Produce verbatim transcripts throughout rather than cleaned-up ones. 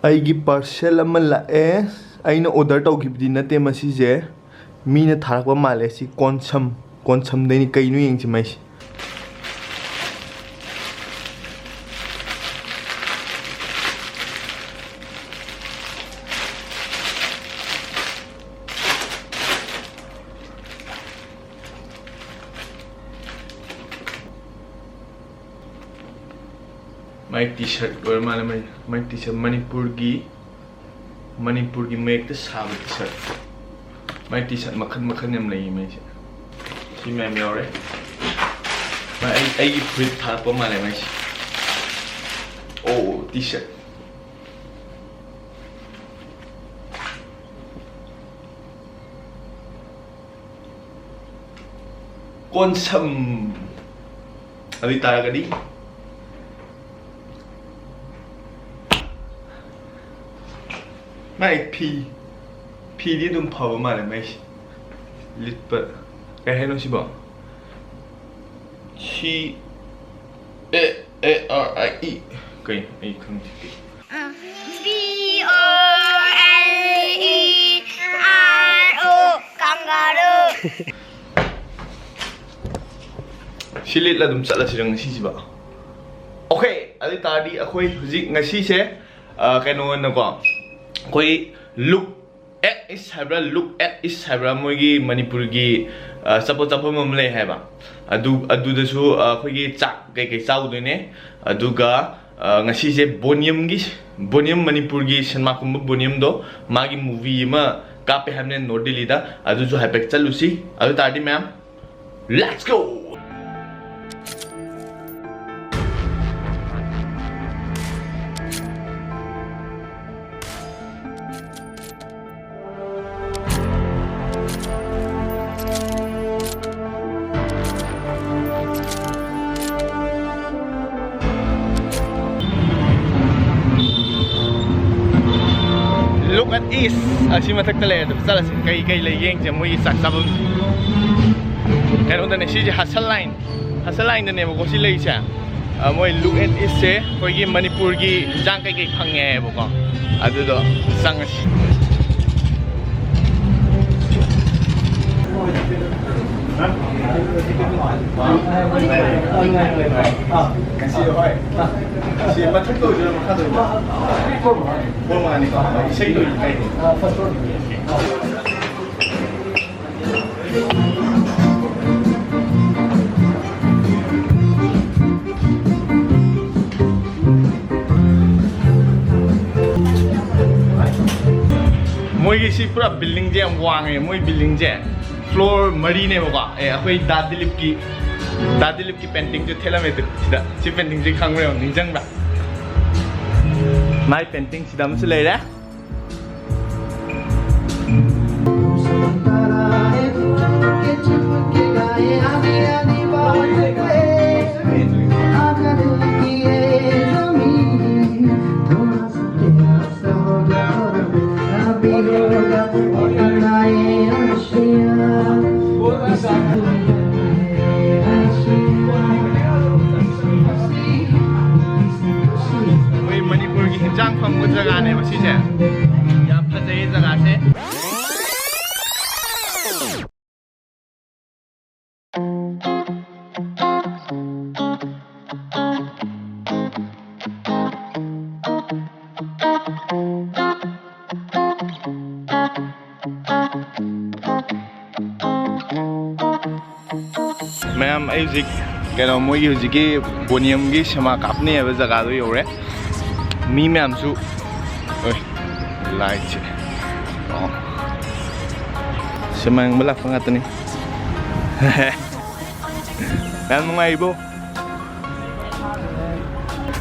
ꯑꯩꯒꯤ parcel ꯑꯃ ꯂꯥꯛꯑꯦ꯫ ꯑꯩꯅ order ꯇꯧꯈꯤꯕꯗꯤ ꯅꯠꯇꯦ ꯃꯁꯤꯁꯦ, ꯃꯤꯅ ꯊꯥꯔꯛꯄ ꯃꯥꯜꯂꯦ꯫ ꯁꯤ ꯀꯣꯟꯁꯝ, ꯀꯣꯟꯁꯝꯗꯩꯅꯤ꯫ ꯀꯩꯅꯣ ꯌꯦꯡꯁꯤ ꯃꯩꯁꯤ꯫ ꯃꯥꯏ T-shirt ꯑꯣꯏꯔ ꯃꯥꯜꯂꯦ꯫ ꯃꯥꯏ, ꯃꯥꯏ T-shirt ꯃꯅꯤꯄꯨꯔꯒꯤ, ꯃꯅꯤꯄꯨꯔꯒꯤ ꯃꯌꯦꯛꯇ ꯁꯥꯕ T-shirt꯫ ꯃꯥꯏ T-shirt ꯃꯈꯜ ꯃꯈꯜ ꯌꯥꯝ ꯂꯩꯌꯦ ꯃꯥꯏꯁꯦ꯫ ꯁꯤ ꯃꯌꯥꯝ ꯌꯥꯎꯔꯦ꯫ ꯃꯥꯏ ꯑꯩ, ꯑꯩꯒꯤ ꯐꯨꯔꯤꯠ ꯊꯥꯔꯛꯄ ꯃꯥꯜꯂꯦ ꯃꯥꯏꯁꯦ꯫ ꯑꯣ, T-shirt꯫ ꯀꯣꯟꯁꯝ꯫ ꯑꯗꯨ ꯑꯣꯏ ꯇꯥꯔꯒꯗꯤ ꯃꯥꯏ ꯐꯤ, ꯐꯤꯗꯤ ꯑꯗꯨꯝ ꯐꯕ ꯃꯥꯜꯂꯦ ꯃꯥꯏꯁꯦ꯫ ꯂꯤꯠꯄ, ꯀꯩ ꯍꯥꯏꯅꯣ ꯁꯤꯕꯣ? C A R I E꯫ ꯀꯩꯅꯣ? ꯑꯩ ꯈꯪꯗꯦ꯫ B O L E R O, kangaroo꯫ ꯁꯤ ꯂꯤꯠꯂ ꯑꯗꯨꯝ ꯆꯠꯂꯁꯤꯔ ꯉꯁꯤꯁꯤꯕ? Okay, ꯑꯗꯨ ꯑꯣꯏ ꯇꯥꯔꯗꯤ ꯑꯩꯈꯣꯏ ꯍꯧꯖꯤꯛ ꯉꯁꯤꯁꯦ, ꯑ, ꯀꯩꯅꯣ ꯑꯣꯏꯅꯀꯣ, ꯑꯩꯈꯣꯏ look at East ꯍꯥꯏꯕ꯭ꯔꯥ, look at East ꯍꯥꯏꯕ꯭ꯔꯥ, ꯃꯣꯏꯒꯤ ꯃꯅꯤꯄꯨꯔꯒꯤ, ꯑ, ꯆꯠꯄ ꯆꯠꯐꯝ ꯑꯃ ꯂꯩ ꯍꯥꯏꯕ꯫ ꯑꯗꯨ, ꯑꯗꯨꯗꯁꯨ, ꯑ, ꯑꯩꯈꯣꯏꯒꯤ ꯆꯥꯛ ꯀꯩꯀꯩ ꯆꯥꯎꯗꯣꯏꯅꯦ꯫ ꯑꯗꯨꯒ, ꯑ, ꯉꯁꯤꯁꯦ ꯕꯣꯅꯤꯌꯝꯒꯤ, ꯕꯣꯅꯤꯌꯝ, ꯃꯅꯤꯄꯨꯔꯒꯤ ꯁꯤꯅꯦꯃꯥ ꯀꯨꯝꯕ ꯕꯣꯅꯤꯌꯝꯗꯣ, ꯃꯥꯒꯤ movie ꯑꯃ ꯀꯥꯞꯄꯦ ꯍꯥꯏꯕꯅꯦ ꯅꯣꯔꯠ ꯗꯤꯜꯂꯤꯗ, ꯑꯗꯨꯁꯨ ꯍꯥꯏꯐꯦꯠ ꯆꯠꯂꯨꯁꯤ꯫ ꯑꯗꯨ ꯇꯥꯔꯗꯤ ꯃꯌꯥꯝ, let's go! Look at East ꯑꯁꯤ ꯃꯊꯛꯇ ꯂꯩ꯫ ꯑꯗꯨꯝ ꯆꯠꯂꯁꯤ, ꯀꯩ ꯀꯩ ꯂꯩ ꯌꯦꯡꯁꯦ ꯃꯣꯏꯒꯤ ꯆꯥꯛ ꯆꯥꯐꯝꯁꯦ꯫ ꯀꯩꯅꯣꯗꯅꯦ ꯁꯤꯁꯦ, ꯍꯁꯜ ꯂꯥꯏꯟ, ꯍꯁꯜ ꯂꯥꯏꯟꯗꯅꯦꯕꯀꯣ ꯁꯤ ꯂꯩꯔꯤꯁꯦ꯫ ꯑ, ꯃꯣꯏ Look at East ꯁꯦ ꯑꯩꯈꯣꯏꯒꯤ ꯃꯅꯤꯄꯨꯔꯒꯤ ꯏꯟꯖꯥꯡ ꯀꯩꯀꯩ ꯐꯪꯉꯦ ꯍꯥꯏꯕꯀꯣ꯫ ꯑꯗꯨꯗꯣ ꯆꯪꯉꯁꯤ꯫ ꯉꯁꯤ, ꯍꯣꯏ꯫ ꯁꯤ ꯃꯊꯛꯇ ꯑꯣꯏꯗꯣꯏꯔꯥ, ꯃꯈꯥꯗ ꯑꯣꯏꯗꯣꯏꯔꯥ? ꯐ꯭ꯂꯣꯔ ꯃꯉꯥꯅꯤꯀꯣ? ꯏꯁꯩꯗꯣ ꯀꯩꯅꯣ? ꯃꯣꯏꯒꯤ ꯁꯤ ꯄꯨꯔꯥ buildingꯁꯦ ꯌꯥꯝ ꯋꯥꯡꯉꯦ꯫ ꯃꯣꯏ buildingꯁꯦ floor ꯃꯔꯤꯅꯦꯕꯀꯣ꯫ ꯑꯦ, ꯑꯩꯈꯣꯏ ꯗꯥ ꯗꯤꯂꯤꯞꯀꯤ, ꯗꯥ ꯗꯤꯂꯤꯞꯀꯤ paintingꯁꯨ ꯊꯦꯠꯂꯝꯃꯦ꯫ ꯇꯨ, ꯁꯤꯗ, ꯁꯤ paintingꯁꯦ ꯈꯪꯕ꯭ꯔꯥ ꯌꯦꯡꯉꯣ, ꯅꯤꯡꯁꯤꯡꯕ꯭ꯔꯥ? ꯃꯥꯏ painting ꯁꯤꯗ ꯑꯃꯁꯨ ꯂꯩꯔꯦ꯫ ꯑꯩꯈꯣꯏ ꯃꯅꯤꯄꯨꯔꯒꯤ ꯍꯤꯟꯖꯥꯡ ꯐꯪꯕ ꯖꯒꯥꯅꯦꯕ ꯁꯤꯁꯦ꯫ ꯌꯥꯝ ꯐꯖꯩꯌꯦ ꯖꯒꯥꯁꯦ꯫ ꯃꯌꯥꯝ, ꯑꯩ ꯍꯧꯖꯤꯛ ꯀꯩꯅꯣ, ꯃꯣꯏꯒꯤ ꯍꯧꯖꯤꯛꯀꯤ ꯕꯣꯅꯤꯌꯝꯒꯤ ꯁꯤꯃꯥ ꯀꯥꯞꯅꯤ ꯍꯥꯏꯕ ꯖꯒꯥꯗꯣ ꯌꯧꯔꯦ꯫ ꯃꯤ ꯃꯌꯥꯝꯁꯨ, ꯑꯣꯏ, ꯂꯥꯏꯠꯁꯦ, ꯑꯣ, ꯁꯤꯃꯥ ꯌꯦꯡꯕ ꯂꯥꯛꯄ ꯉꯥꯛꯇꯅꯤ꯫ ꯌꯥꯝ ꯅꯨꯡꯉꯥꯏꯔꯤꯕꯣ?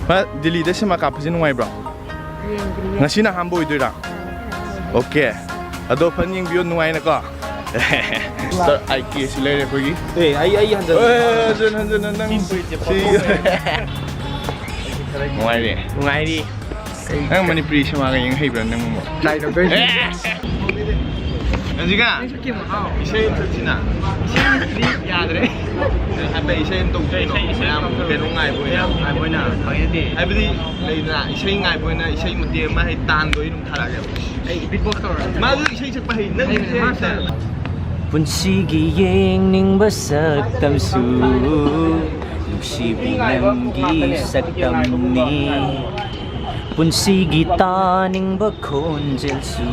ꯃꯥ ꯗꯤꯜꯂꯤꯗ ꯁꯤꯃꯥ ꯀꯥꯞꯄꯁꯦ ꯅꯨꯡꯉꯥꯏꯕ꯭ꯔꯣ? ꯌꯦꯡꯗ꯭ꯔꯤꯌꯦ꯫ ꯉꯁꯤꯅ ꯑꯍꯥꯟꯕ ꯑꯣꯏꯗꯣꯏꯔꯥ? ꯑꯣꯀꯦ꯫ ꯑꯗꯣ ꯐꯖꯅ ꯌꯦꯡꯕꯤꯌꯣ, ꯅꯨꯡꯉꯥꯏꯅꯀꯣ꯫ ꯁꯤꯁꯇꯔ ꯑꯥꯏ ꯀꯦ ꯁꯤ ꯂꯩꯔꯦ ꯑꯩꯈꯣꯏꯒꯤ꯫ ꯑꯦ, ꯑꯩ, ꯑꯩ ꯍꯟꯖꯟ-, ꯑꯦ, ꯍꯟꯖꯟ, ꯍꯟꯖꯟ, ꯅꯪ ꯁꯤ ꯐꯨꯔꯤꯠꯁꯦ ꯁꯤ-, ꯄꯣꯠꯊꯣꯛꯈ꯭ꯔꯦ꯫ ꯅꯨꯡꯉꯥꯏꯔꯤ꯫ ꯅꯨꯡꯉꯥꯏꯔꯤ꯫ ꯅꯪ ꯃꯅꯤꯄꯨꯔꯤ ꯁꯤꯃꯥꯒ ꯌꯦꯡ ꯍꯩꯕ꯭ꯔꯥ ꯅꯪꯕꯣ? Try ꯇꯧꯗꯣꯏꯅꯤ꯫ ꯑꯦ! ꯍꯧꯖꯤꯛꯀ ꯏꯁꯩ ꯑꯃ ꯁꯛꯁꯤꯅ꯫ ꯏꯁꯩꯗꯤ ꯌꯥꯗ꯭ꯔꯦ꯫ ꯍꯥꯏꯐꯦꯠ ꯏꯁꯩ ꯑꯃ ꯇꯧꯁꯤ ꯀꯩꯅꯣ? ꯏꯁꯩ, ꯏꯁꯩ ꯃꯌꯥꯝ ꯑꯃ ꯇꯧꯁꯤ꯫ ꯀꯩꯅꯣ ꯉꯥꯏꯕ ꯑꯣꯏꯅ꯫ ꯃꯌꯥꯝ ꯉꯥꯏꯕ ꯑꯣꯏꯅ꯫ ꯐꯒꯤ ꯅꯠꯇꯦ꯫ ꯍꯥꯏꯕꯗꯤ ꯂꯩꯗꯅ, ꯏꯁꯩ ꯉꯥꯏꯕ ꯑꯣꯏꯅ ꯏꯁꯩ ꯃꯇꯦꯛ ꯑꯃ ꯍꯦꯛ ꯇꯥꯟꯕ ꯑꯣꯏꯅ ꯑꯗꯨꯝ ꯊꯥꯔꯛꯑꯒꯦ꯫ ꯑꯩ beatbox ꯇꯧꯔꯒꯦ꯫ ꯃꯥꯁꯨ ꯏꯁꯩ ꯁꯛꯄ ꯍꯩ, ꯅꯪ ꯑꯩ ꯏꯁꯩ ꯍꯩꯇꯦ꯫ ꯃꯥꯁꯇꯔ꯫ ꯄꯨꯟꯁꯤꯒꯤ ꯌꯦꯡꯅꯤꯡꯕ ꯁꯛꯇꯝꯁꯨ ꯅꯨꯡꯁꯤꯕꯤ ꯅꯪꯒꯤ ꯁꯛꯇꯝꯅꯤ꯫ ꯄꯨꯟꯁꯤꯒꯤ ꯇꯥꯅꯤꯡꯕ ꯈꯣꯟꯖꯦꯜꯁꯨ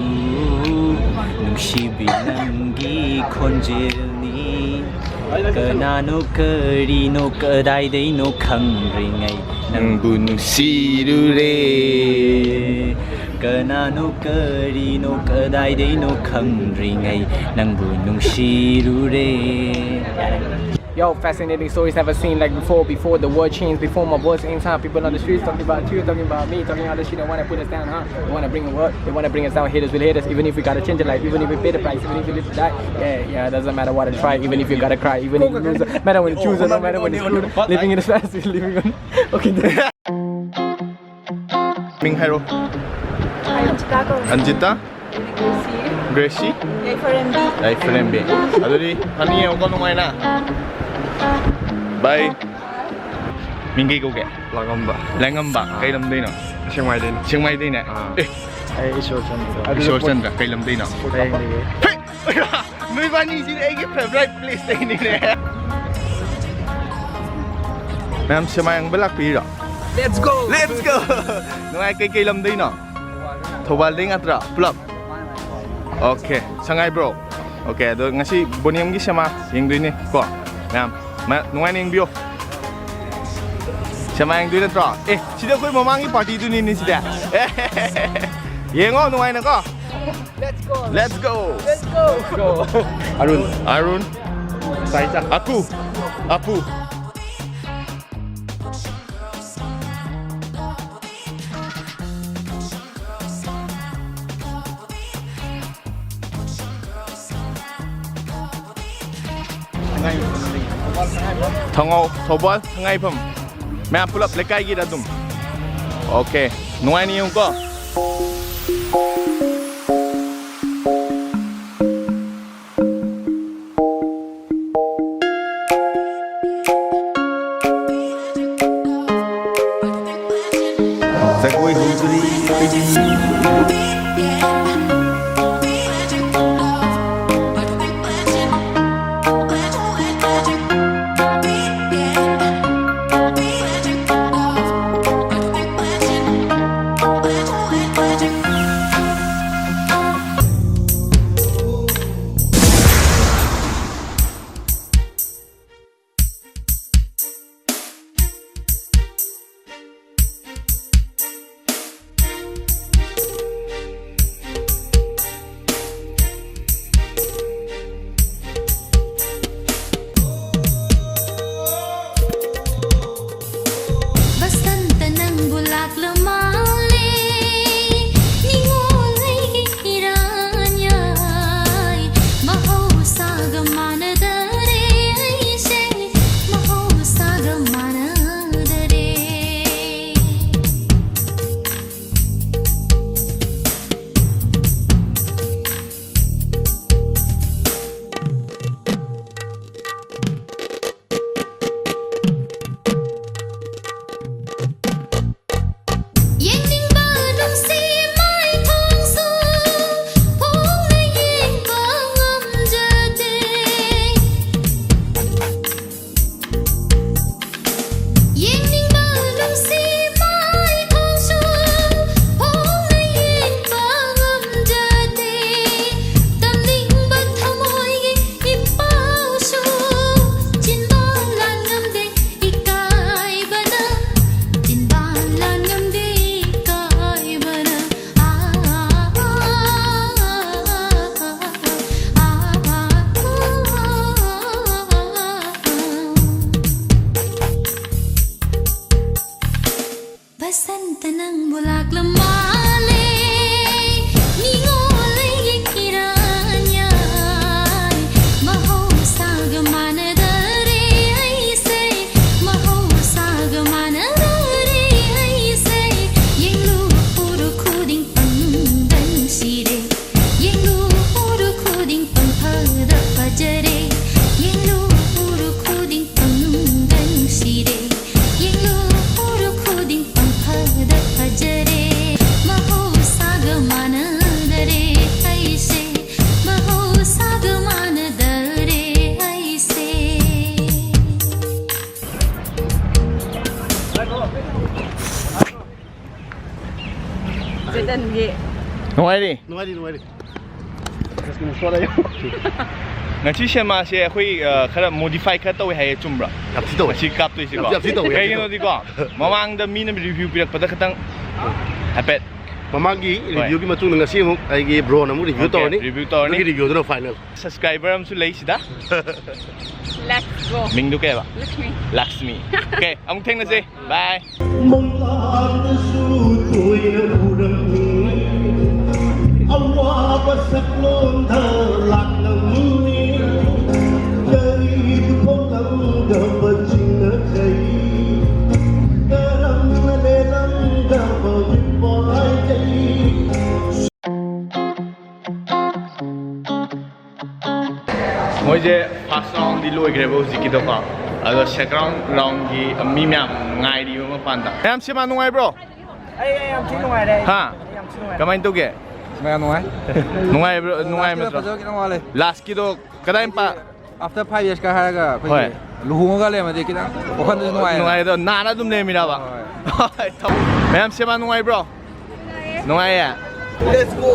ꯅꯨꯡꯁꯤꯕꯤ ꯅꯪꯒꯤ ꯈꯣꯟꯖꯦꯜꯅꯤ꯫ ꯀꯅꯥꯅꯣ ꯀꯔꯤꯅꯣ ꯀꯗꯥꯏꯗꯩꯅꯣ ꯈꯪꯗ꯭ꯔꯤꯉꯩ ꯅꯪꯕꯨ ꯅꯨꯡꯁꯤꯔꯨꯔꯦ꯫ ꯀꯅꯥꯅꯣ ꯀꯔꯤꯅꯣ ꯀꯗꯥꯏꯗꯩꯅꯣ ꯈꯪꯗ꯭ꯔꯤꯉꯩ ꯅꯪꯕꯨ ꯅꯨꯡꯁꯤꯔꯨꯔꯦ꯫ Yo, fascinating stories never seen like before. Before the world changed, before my voice ain't sound. People on the streets talking about you, talking about me, talking all this shit. They wanna put us down, huh? They wanna bring a world, they wanna bring us down. Haters will hate us, even if we gotta change it. Like, even if we pay the price, even if we live to die. Yeah, yeah, doesn't matter what I try, even if you gotta cry, even if you lose. Matter when you choose, no matter when it's good. Living in the past is living on. Okay. ꯃꯤꯡ ꯍꯥꯏꯔꯣ꯫ ꯑꯩ ꯑꯟꯖꯤꯇꯥ ꯀꯧꯏ꯫ ꯑꯟꯖꯤꯇꯥ? ꯑꯩꯅ Gracie. Gracie? ꯑꯩ ꯐꯣꯔꯦꯟꯕꯤ꯫ ꯑꯩ ꯐꯣꯔꯦꯟꯕꯤ꯫ ꯑꯗꯨꯗꯤ ꯐꯅꯤ ꯌꯦꯡꯉꯨꯀꯣ, ꯅꯨꯡꯉꯥꯏꯅ꯫ ꯕꯥꯏ꯫ ꯃꯤꯡ ꯀꯩ ꯀꯧꯒꯦ? ꯂꯥꯡꯉꯝꯕ꯫ ꯂꯥꯡꯉꯝꯕ꯫ ꯑꯥ꯫ ꯀꯩ ꯂꯝꯗꯩꯅꯣ? ꯁꯦꯛꯃꯥꯏꯗꯩꯅꯤ꯫ ꯁꯦꯛꯃꯥꯏꯗꯩꯅꯦ? ꯑꯥ꯫ ꯑꯦ꯫ ꯑꯩ ꯏꯁꯣꯔꯆꯟꯗ꯭ꯔ꯫ ꯏꯁꯣꯔꯆꯟꯗ꯭ꯔ꯫ ꯀꯩ ꯂꯝꯗꯩꯅꯣ? ꯐꯣꯔꯦꯟꯗꯒꯤ꯫ ꯍꯦ! ꯅꯣꯏꯕꯥꯅꯤꯁꯤꯗꯤ ꯑꯩꯒꯤ favourite place ꯇꯩꯅꯤꯅꯦ꯫ ꯃꯌꯥꯝ ꯁꯦꯛꯃꯥꯏ ꯌꯦꯡꯕ ꯂꯥꯛꯄꯤꯔꯣ? Let's go! Let's go! ꯅꯨꯡꯉꯥꯏ, ꯀꯩꯀꯩ ꯂꯝꯗꯩꯅꯣ? ꯊꯧꯕꯥꯜꯗꯩ ꯅꯠꯇ꯭ꯔꯥ? ꯄꯨꯂꯞ? Okay, ꯁꯉꯥꯏ bro. Okay, ꯑꯗꯣ ꯉꯁꯤ ꯕꯣꯅꯤꯌꯝꯒꯤ ꯁꯦꯃꯥ ꯌꯦꯡꯗꯣꯏꯅꯦ ꯀꯣ, ꯃꯌꯥꯝ꯫ ꯃ-, ꯅꯨꯡꯉꯥꯏꯅ ꯌꯦꯡꯕꯤꯌꯣ꯫ ꯁꯦꯃꯥ ꯌꯦꯡꯗꯣꯏ ꯅꯠꯇ꯭ꯔꯣ? ꯑꯦ, ꯁꯤꯗꯤ ꯑꯩꯈꯣꯏ ꯃꯃꯥꯡꯒꯤ party ꯗꯨꯅꯤꯅꯦ ꯁꯤꯗꯤ꯫ ꯌꯦꯡꯉꯣ ꯅꯨꯡꯉꯥꯏꯅ ꯀꯣ꯫ Let's go. Let's go. Let's go. Arun. Arun. ꯁꯥꯏꯖꯥ꯫ Apu. Apu. ꯊꯣꯡꯉꯧ, Thoubal, ꯁꯉꯥꯏꯌꯨꯝꯐꯝ꯫ ꯃꯌꯥꯝ ꯄꯨꯂꯞ ꯂꯩꯀꯥꯏꯒꯤꯗ ꯑꯗꯨꯝ꯫ Okay, ꯅꯨꯡꯉꯥꯏꯅ ꯌꯦꯡꯉꯨꯀꯣ꯫ ꯕꯁꯟꯇ ꯅꯪꯕꯨ ꯂꯥꯛꯂ ꯃꯥꯜꯂꯦ, ꯅꯤꯡꯉꯣꯜ ꯑꯩꯒꯤ ꯏꯔꯥꯟ ꯌꯥꯏ꯫ ꯃꯍꯧꯁꯥꯒ ꯃꯥꯟꯅꯗꯔꯦ ꯑꯩꯁꯦ, ꯃꯍꯧꯁꯥꯒ ꯃꯥꯟꯅꯗꯔꯦ꯫ ꯌꯦꯡꯅꯤꯡꯕ ꯅꯨꯡꯁꯤ ꯃꯥꯏꯊꯣꯡꯁꯨ ꯐꯣꯡꯅ ꯌꯦꯡꯕ ꯉꯝꯖꯗꯦ꯫ ꯌꯦꯡꯅꯤꯡꯕ ꯅꯨꯡꯁꯤ ꯃꯥꯏꯊꯣꯡꯁꯨ ꯐꯣꯡꯅ ꯌꯦꯡꯕ ꯉꯝꯖꯗꯦ꯫ ꯇꯝꯅꯤꯡꯕ ꯊꯃꯣꯏꯒꯤ ꯏꯄꯥꯎꯁꯨ ꯆꯤꯟꯕꯥꯟ ꯂꯥꯟ ꯉꯝꯗꯦ ꯏꯀꯥꯏꯕꯅ, ꯆꯤꯟꯕꯥꯟ ꯂꯥꯟ ꯉꯝꯗꯦ ꯏꯀꯥꯏꯕꯅ꯫ ꯕꯁꯟꯇ ꯅꯪꯕꯨ ꯂꯥꯛꯂ ꯃꯥꯜꯂꯦ, ꯅꯤꯡꯉꯣꯜ ꯑꯩꯒꯤ ꯏꯔꯥꯟ ꯌꯥꯏ꯫ ꯃꯍꯧꯁꯥꯒ ꯃꯥꯟꯅꯗꯔꯦ ꯑꯩꯁꯦ, ꯃꯍꯧꯁꯥꯒ ꯃꯥꯟꯅꯗꯔꯦ ꯑꯩꯁꯦ꯫ ꯌꯦꯡꯂꯨ ꯎꯔꯨ ꯈꯨꯗꯤꯡ ꯄꯪꯅꯨꯡꯗ ꯅꯨꯡꯁꯤꯔꯦ꯫ ꯌꯦꯡꯂꯨ ꯎꯔꯨ ꯈꯨꯗꯤꯡ ꯄꯪꯐꯗ ꯐꯖꯔꯦ꯫ ꯌꯦꯡꯂꯨ ꯎꯔꯨ ꯈꯨꯗꯤꯡ ꯄꯪꯅꯨꯡꯗ ꯅꯨꯡꯁꯤꯔꯦ꯫ ꯌꯦꯡꯂꯨ ꯎꯔꯨ ꯈꯨꯗꯤꯡ ꯄꯪꯐꯗ ꯐꯖꯔꯦ꯫ ꯅꯨꯡꯉꯥꯏꯔꯤ? ꯅꯨꯡꯉꯥꯏꯔꯤ, ꯅꯨꯡꯉꯥꯏꯔꯤ꯫ ꯉꯁꯤ ꯁꯤꯅꯦꯃꯥꯁꯦ ꯑꯩꯈꯣꯏ, ꯑ, ꯈꯔ modify ꯈꯔ ꯇꯧꯋꯦ ꯍꯥꯏꯌꯦ, ꯆꯨꯝꯕ꯭ꯔꯥ? ꯌꯥꯝ ꯊꯤ ꯇꯧꯋꯦ꯫ ꯉꯁꯤ ꯀꯥꯞꯇꯣꯏꯁꯤꯀꯣ꯫ ꯌꯥꯝ ꯊꯤ ꯇꯧꯋꯦ꯫ ꯀꯩꯒꯤꯅꯣꯗꯤꯀꯣ, ꯃꯃꯥꯡꯗ ꯃꯤꯅ review ꯄꯤꯔꯛꯄꯗ ꯈꯤꯇꯪ ꯍꯥꯏꯐꯦꯠ꯫ ꯃꯃꯥꯡꯒꯤ ꯍꯣꯏ꯫ Reviewꯒꯤ ꯃꯇꯨꯡꯗ ꯉꯁꯤ ꯑꯃꯨꯛ ꯑꯩꯒꯤ broꯅ ꯑꯃꯨꯛ review OK, ꯇꯧꯔꯅꯤ꯫ Review ꯇꯧꯔꯅꯤ꯫ ꯑꯗꯨꯒꯤ reviewꯗꯨꯅ final꯫ Subscriber ꯑꯃꯁꯨ ꯂꯩ ꯁꯤꯗ꯫ Let's go. ꯃꯤꯡꯗꯨ ꯀꯩꯕ? ꯂꯛꯁꯃꯤ꯫ ꯂꯛꯁꯃꯤ꯫ OK, ꯑꯃꯨꯛ ꯊꯦꯡꯅꯁꯦ꯫ Bye꯫ ꯃꯪꯂꯥꯟꯗꯁꯨ ꯇꯣꯏꯅ ꯎꯔꯝꯃꯤ꯫ ꯑꯋꯥꯕ ꯁꯛꯂꯣꯟꯗ ꯂꯥꯛꯂꯝꯃꯤ꯫ ꯀꯔꯤꯁꯨ ꯐꯪꯂꯝꯗꯕ ꯆꯤꯡꯅꯖꯩ꯫ ꯀꯔꯝꯅ ꯂꯦꯜꯂꯝꯗꯕ ꯃꯤꯄꯥꯏꯖꯩ꯫ ꯃꯣꯏꯁꯦ first roundꯗꯤ ꯂꯣꯏꯈ꯭ꯔꯦꯕ ꯍꯧꯖꯤꯛꯀꯤꯗꯣꯀꯣ꯫ ꯑꯗꯣ second roundꯒꯤ ꯃꯤ ꯃꯌꯥꯝ ꯉꯥꯏꯔꯤꯕ ꯃꯄꯥꯟꯗ꯫ ꯃꯌꯥꯝ ꯁꯤꯃꯥ ꯅꯨꯡꯉꯥꯏꯕ꯭ꯔꯣ? ꯑꯩ, ꯑꯩ ꯌꯥꯝ ꯊꯤ ꯅꯨꯡꯉꯥꯏꯔꯦ꯫ ꯑꯩ ꯍꯥ? ꯌꯥꯝ ꯊꯤ ꯅꯨꯡꯉꯥꯏꯔꯦ꯫ ꯀꯃꯥꯏꯅ ꯇꯧꯒꯦ? ꯃꯌꯥꯝ ꯅꯨꯡꯉꯥꯏ꯫ ꯅꯨꯡꯉꯥꯏꯕ꯭ꯔꯣ? ꯅꯨꯡꯉꯥꯏꯕ ꯂꯥꯁꯀꯤꯗꯣ ꯅꯠꯇ꯭ꯔꯣ? ꯐꯖꯕ ꯈꯤꯇꯪ ꯋꯥꯠꯂꯦ꯫ ꯂꯥꯁꯀꯤꯗꯣ ꯀꯗꯥꯏ ꯃꯄꯥ? After five yearsꯀ ꯍꯥꯏꯔꯒ ꯑꯩꯈꯣꯏꯒꯤ ꯍꯣꯏ꯫ ꯂꯨꯍꯣꯡꯉꯒ ꯂꯩꯔꯝꯃꯗꯤ ꯈꯤꯇꯪ ꯋꯥꯈꯜꯗꯁꯨ ꯅꯨꯡꯉꯥꯏꯌꯦ꯫ ꯅꯨꯡꯉꯥꯏ, ꯑꯗꯣ ꯅꯥꯔ ꯑꯗꯨꯝ ꯂꯩꯔꯝꯃꯤꯔꯕ? ꯍꯣꯏ꯫ ꯍꯣꯏ, ꯊꯝ-, ꯃꯌꯥꯝ ꯁꯤꯃꯥ ꯅꯨꯡꯉꯥꯏꯕ꯭ꯔꯣ? ꯅꯨꯡꯉꯥꯏꯌꯦ꯫ Let's go꯫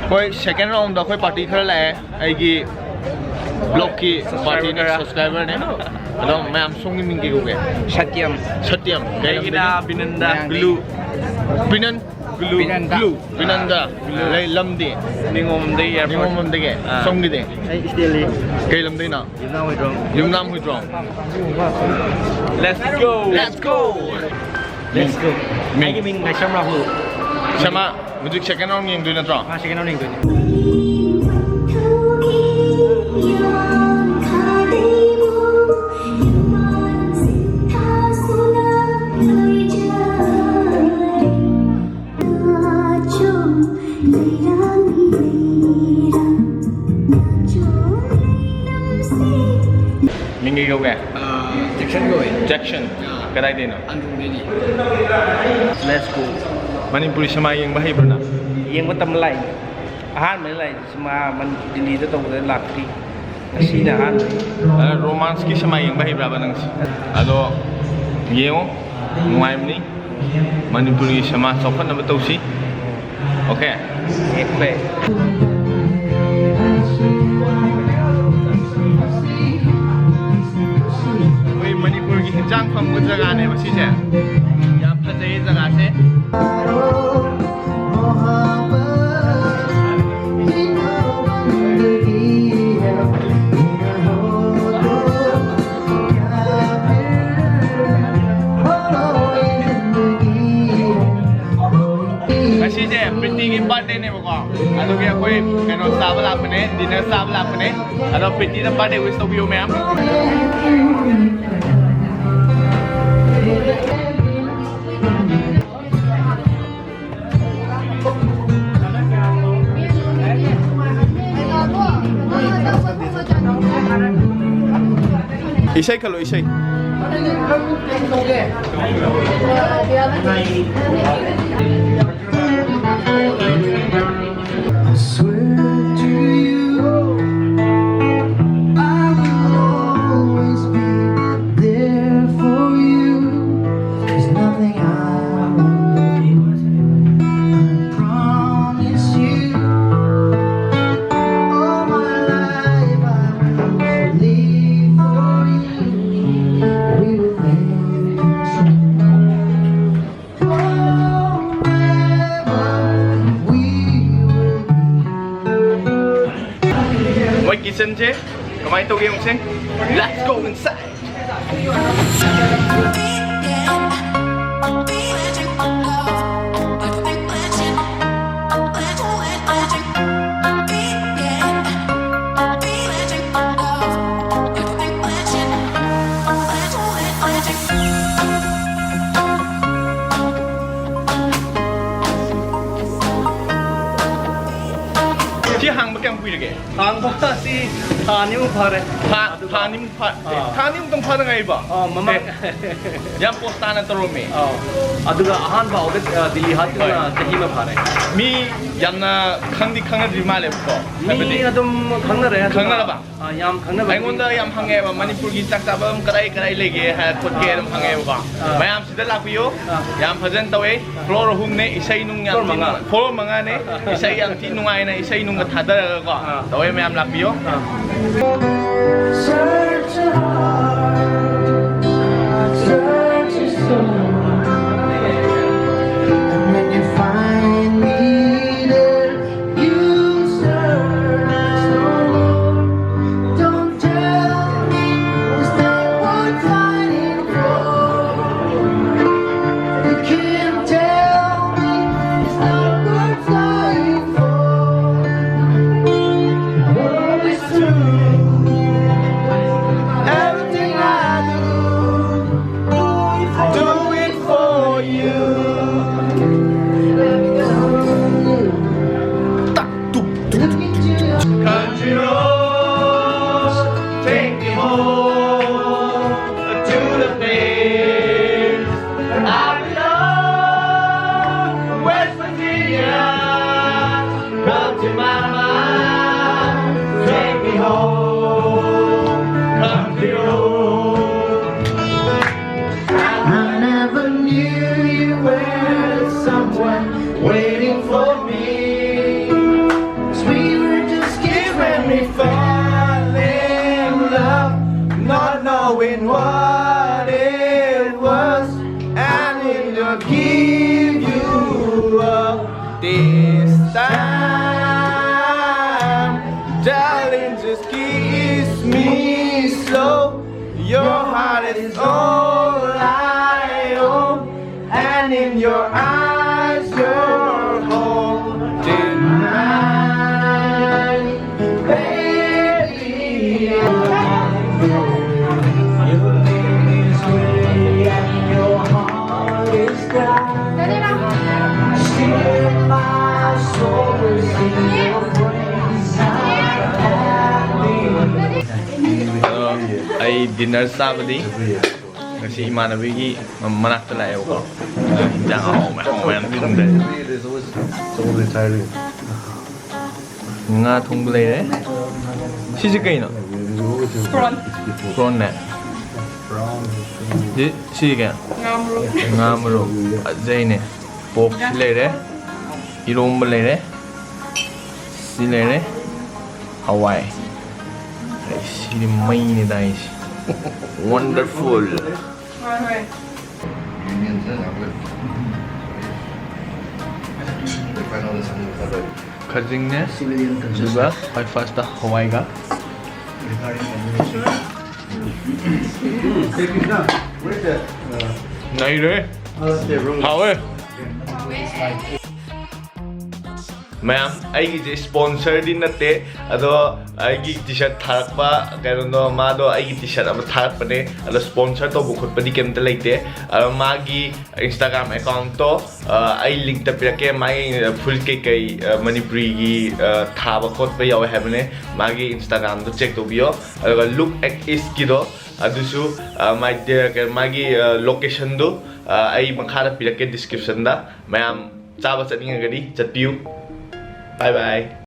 ꯍꯣꯏ, second roundꯗ ꯑꯩꯈꯣꯏ party ꯈꯔ ꯂꯥꯛꯑꯦ꯫ ꯑꯩꯒꯤ vlogꯀꯤ partyꯅꯦ, subscriberꯅꯦ꯫ ꯑꯗꯣ ꯃꯌꯥꯝ ꯁꯣꯝꯒꯤ ꯃꯤꯡ ꯀꯩ ꯀꯧꯒꯦ? ꯁꯇ꯭ꯌꯝ꯫ ꯁꯇ꯭ꯌꯝ꯫ ꯀꯩ ꯑꯩꯒꯤꯅ ꯂꯝꯗꯒꯤ? ꯕꯤꯅꯟꯗ꯫ ꯒ꯭ꯂꯨ꯫ ꯕꯤꯅꯟ? ꯒ꯭ꯂꯨ꯫ ꯕꯤꯅꯟꯗ꯫ ꯒ꯭ꯂꯨ꯫ ꯕꯤꯅꯟꯗ꯫ ꯂꯩ ꯂꯝꯗꯤ? ꯅꯤꯉꯣꯝꯗꯒꯤ airport꯫ ꯅꯤꯉꯣꯝꯗꯒꯤ꯫ ꯑꯥ꯫ ꯁꯣꯝꯒꯤꯗꯤ? ꯑꯩ ꯏꯁꯇꯦꯂꯤ꯫ ꯀꯩ ꯂꯝꯗꯩꯅꯣ? ꯌꯨꯝꯅꯥꯝ ꯍꯨꯏꯗ꯭ꯔꯣꯝ꯫ ꯌꯨꯝꯅꯥꯝ Huidrom. Let's go꯫ Let's go꯫ Let's go꯫ ꯃꯤꯡ? ꯑꯩꯒꯤ ꯃꯤꯡ ꯂꯥꯏꯁ꯭ꯔꯝ ꯔꯥꯍꯨꯜ꯫ ꯁꯃꯥ, ꯍꯧꯖꯤꯛ second round ꯌꯦꯡꯗꯣꯏ ꯅꯠꯇ꯭ꯔꯣ? ꯃꯥ second round ꯌꯦꯡꯗꯣꯏꯅꯦ꯫ ꯃꯤꯡ ꯀꯩ ꯀꯧꯒꯦ? ꯑꯥ, ꯖꯦꯛꯁꯟ ꯀꯧꯋꯦ꯫ ꯖꯦꯛꯁꯟ꯫ ꯑꯥ꯫ ꯀꯗꯥꯏꯗꯩꯅꯣ? ꯑꯟꯗ꯭ꯔꯣꯗꯩꯅꯤ꯫ Let's go꯫ ꯃꯅꯤꯄꯨꯔꯤ ꯁꯤꯃꯥ ꯌꯦꯡꯕ ꯍꯩꯕ꯭ꯔꯣ ꯅꯪ? ꯌꯦꯡꯕ ꯇꯝꯕ ꯂꯥꯛꯏꯅꯦ꯫ ꯑꯍꯥꯟꯕꯗ ꯂꯥꯛꯏꯁꯦ ꯁꯤꯃꯥ ꯃꯅꯤ-, ꯗꯤꯜꯂꯤꯗ ꯇꯧꯕꯗ ꯂꯥꯛꯇ꯭ꯔꯤ꯫ ꯉꯁꯤꯅ ꯑꯍꯥꯟꯕꯅꯤ꯫ ꯑ, romanceꯀꯤ ꯁꯤꯃꯥ ꯌꯦꯡꯕ ꯍꯩꯕ꯭ꯔꯕ ꯅꯪꯁꯦ? ꯑꯗꯣ ꯌꯦꯡꯉꯣ, ꯅꯨꯡꯉꯥꯏꯕꯅꯤ꯫ ꯃꯅꯤꯄꯨꯔꯒꯤ ꯁꯃꯥꯖ ꯆꯥꯎꯈꯠꯅꯕ ꯇꯧꯁꯤ꯫ ꯑꯣꯀꯦ꯫ ꯑꯩꯈꯣꯏ ꯃꯅꯤꯄꯨꯔꯒꯤ ꯍꯤꯟꯖꯥꯡ ꯐꯪꯕ ꯖꯒꯥꯅꯦꯕ ꯁꯤꯁꯦ꯫ ꯌꯥꯝ ꯐꯖꯩ ꯖꯒꯥꯁꯦ꯫ ꯉꯁꯤꯁꯦ ꯄ꯭ꯔꯤꯇꯤꯒꯤ ꯕꯥꯔꯗꯦꯅꯦꯕꯀꯣ, ꯑꯗꯨꯒꯤ ꯑꯩꯈꯣꯏ ꯀꯩꯅꯣ ꯆꯥꯕ ꯂꯥꯛꯄꯅꯦ, ꯗꯤꯅꯔ ꯆꯥꯕ ꯂꯥꯛꯄꯅꯦ꯫ ꯑꯗꯣ ꯄ꯭ꯔꯤꯇꯤꯗ ꯕꯥꯔꯗꯦ ꯋꯤꯁ ꯇꯧꯕꯤꯌꯨ ꯃꯌꯥꯝ꯫ ꯏꯁꯩ ꯈꯜꯂꯣ, ꯏꯁꯩ꯫ I swear to you, I will always be there for you. There's nothing I won't do. I promise you, all my life I will live for you. We will make it true. Forever we will be. ꯃꯣꯏ ꯀꯤꯠꯆꯟꯁꯦ ꯀꯃꯥꯏꯅ ꯇꯧꯒꯦ ꯌꯦꯡꯉꯨꯁꯦ꯫ Let's go inside. ꯍꯥꯡꯕ ꯀꯌꯥꯝ ꯀꯨꯏꯔꯒꯦ? ꯍꯥꯡꯕ ꯑꯁꯤ ꯊꯥ ꯑꯅꯤꯃꯨꯛ ꯐꯥꯔꯦ꯫ ꯊꯥ ꯑꯗꯨꯒ ꯊꯥ ꯑꯅꯤꯃꯨꯛ ꯐꯥ- ꯑꯥ꯫ ꯊꯥ ꯑꯅꯤꯃꯨꯛꯇꯪ ꯐꯥꯗ ꯉꯥꯏꯔꯤꯕꯣ? ꯑꯥ, ꯃꯃꯥꯡ- ꯑꯦ, ꯌꯥꯝ ꯄꯣꯁ ꯇꯥꯅ ꯇꯧꯔꯝꯃꯤ꯫ ꯑꯥ, ꯑꯗꯨꯒ ꯑꯍꯥꯟꯕ ꯑꯥꯎꯠꯂꯦꯠ, ꯑ, ꯗꯤꯜꯂꯤ ꯍꯥꯠꯇꯨꯅ ꯍꯣꯏ꯫ ꯆꯍꯤ ꯑꯃ ꯐꯥꯔꯦ꯫ ꯃꯤ ꯌꯥꯝꯅ ꯈꯪꯗꯤ ꯈꯪꯅꯗ꯭ꯔꯤ ꯃꯥꯜꯂꯦꯕꯀꯣ꯫ ꯃꯤ ꯍꯥꯏꯕꯗꯤ ꯑꯗꯨꯝ ꯈꯪꯅꯔꯦ ꯑꯗꯨꯒ, ꯈꯪꯅꯔꯕ? ꯑ, ꯌꯥꯝ ꯈꯪꯅꯕ ꯑꯩꯉꯣꯟꯗ ꯌꯥꯝ ꯍꯪꯉꯦꯕ, ꯃꯅꯤꯄꯨꯔꯒꯤ ꯆꯥꯛ ꯆꯥꯐꯝ ꯀꯗꯥꯏ ꯀꯗꯥꯏ ꯂꯩꯒꯦ ꯍꯥꯏꯔ ꯈꯣꯠꯀꯦ ꯑꯗꯨꯝ ꯍꯪꯉꯦꯕꯀꯣ꯫ ꯑꯥ꯫ ꯃꯌꯥꯝ ꯁꯤꯗ ꯂꯥꯛꯄꯤꯌꯣ꯫ ꯑꯥ꯫ ꯐ꯭ꯂꯣꯔ ꯊꯤ ꯃꯉꯥ꯫ ꯅꯨꯡꯉꯥꯏ꯫ ꯐ꯭ꯂꯣꯔ ꯃꯉꯥꯅꯦ꯫ ꯏꯁꯩ ꯌꯥꯝ ꯊꯤ ꯅꯨꯡꯉꯥꯏꯅ ꯏꯁꯩ ꯅꯨꯡꯒ ꯊꯥꯗꯔꯒꯀꯣ ꯑꯥ꯫ ꯇꯧꯋꯦ꯫ ꯃꯌꯥꯝ ꯂꯥꯛꯄꯤꯌꯣ꯫ Search your heart, search your soul. And when you find me there, you search no more. Don't tell me it's not worth fighting for. You can't tell me it's not worth fighting for. Oh, it's true. Everything I do, do it for you. Country roads, take me home to the place I belong. West Virginia, come to mama, take me home. Country road. I never knew you were someone waiting for me. 'Cause we were just kids when we fell in love, not knowing what it was. And we'll give you up this time. Darling, just kiss me slow. Your heart is all I own, and in your eyes, you're holding mine, baby. Your name is Ray and your heart is brown. Still, my soul is in your brain. ꯑꯩ dinner ꯆꯥꯕꯗꯤ ꯉꯁꯤ ꯏꯃꯥꯟꯅꯕꯤꯒꯤ ꯃꯅꯥꯛꯇ ꯂꯥꯛꯑꯦꯕꯀꯣ꯫ ꯑꯗꯨ ꯍꯤꯟꯖꯥꯡ ꯑꯍꯥꯎꯕ ꯃꯌꯥꯝ ꯃꯌꯥꯝ ꯊꯣꯡꯗꯣꯏꯅꯦ꯫ ꯉꯥ ꯊꯣꯡꯕ ꯂꯩꯔꯦ꯫ ꯁꯤꯁꯦ ꯀꯩꯅꯣ? Prawn꯫ Prawnꯅꯦ꯫ ꯁꯤ, ꯁꯤꯁꯦ ꯀꯩꯅꯣ? ꯉꯥ ꯃꯔꯨ꯫ ꯉꯥ ꯃꯔꯨ꯫ ꯐꯖꯩꯅꯦ꯫ Porkꯁꯤ ꯂꯩꯔꯦ꯫ ꯏꯔꯣꯝꯕ ꯂꯩꯔꯦ꯫ ꯁꯤ ꯂꯩꯔꯦ꯫ ꯍꯋꯥꯏ꯫ ꯑꯩ ꯁꯤꯗꯤ ꯃꯩꯅꯦ ꯇꯥꯏꯁꯦ꯫ Wonderful꯫ ꯍꯣꯏ, ꯍꯣꯏ꯫ ꯈꯖꯤꯡꯅꯦ꯫ ꯑꯗꯨꯒ ꯈ꯭ꯋꯥꯏ firstꯇ ꯍꯋꯥꯏꯒ꯫ ꯅꯩꯔꯦ꯫ ꯍꯥꯎꯋꯦ꯫ ꯃꯌꯥꯝ, ꯑꯩꯒꯤꯁꯦ sponsorꯗꯤ ꯅꯠꯇꯦ, ꯑꯗꯣ ꯑꯩꯒꯤ T-shirt ꯊꯥꯔꯛꯄ ꯀꯩꯅꯣꯗꯣ, ꯃꯥꯗꯣ ꯑꯩꯒꯤ T-shirt ꯑꯃ ꯊꯥꯔꯛꯄꯅꯦ꯫ ꯑꯗꯣ sponsor ꯇꯧꯕ ꯈꯣꯠꯄꯗꯤ ꯀꯩꯝꯇ ꯂꯩꯇꯦ꯫ ꯑꯗꯣ ꯃꯥꯒꯤ Instagram accountꯇꯣ, ꯑ, ꯑꯩ linkꯇ ꯄꯤꯔꯛꯀꯦ꯫ ꯃꯥꯒꯤ ꯐꯨꯔꯤꯠ ꯀꯩꯀꯩ, ꯑ, ꯃꯅꯤꯄꯨꯔꯤꯒꯤ, ꯑ, ꯊꯥꯕ ꯈꯣꯠꯄ ꯌꯥꯎꯋꯦ ꯍꯥꯏꯕꯅꯦ꯫ ꯃꯥꯒꯤ Instagramꯗꯣ check ꯇꯧꯕꯤꯌꯣ꯫ ꯑꯗꯨꯒ Look at Eastꯀꯤꯗꯣ, ꯑꯗꯨꯁꯨ, ꯑ, ꯃꯥꯏ ꯗꯦ-, ꯀꯩ-, ꯃꯥꯒꯤ, ꯑ, locationꯗꯣ, ꯑ, ꯑꯩ ꯃꯈꯥꯗ ꯄꯤꯔꯛꯀꯦ descriptionꯗ꯫ ꯃꯌꯥꯝ ꯆꯥꯕ ꯆꯠꯅꯤꯡꯉꯒꯗꯤ ꯆꯠꯄꯤꯌꯨ꯫ Bye bye꯫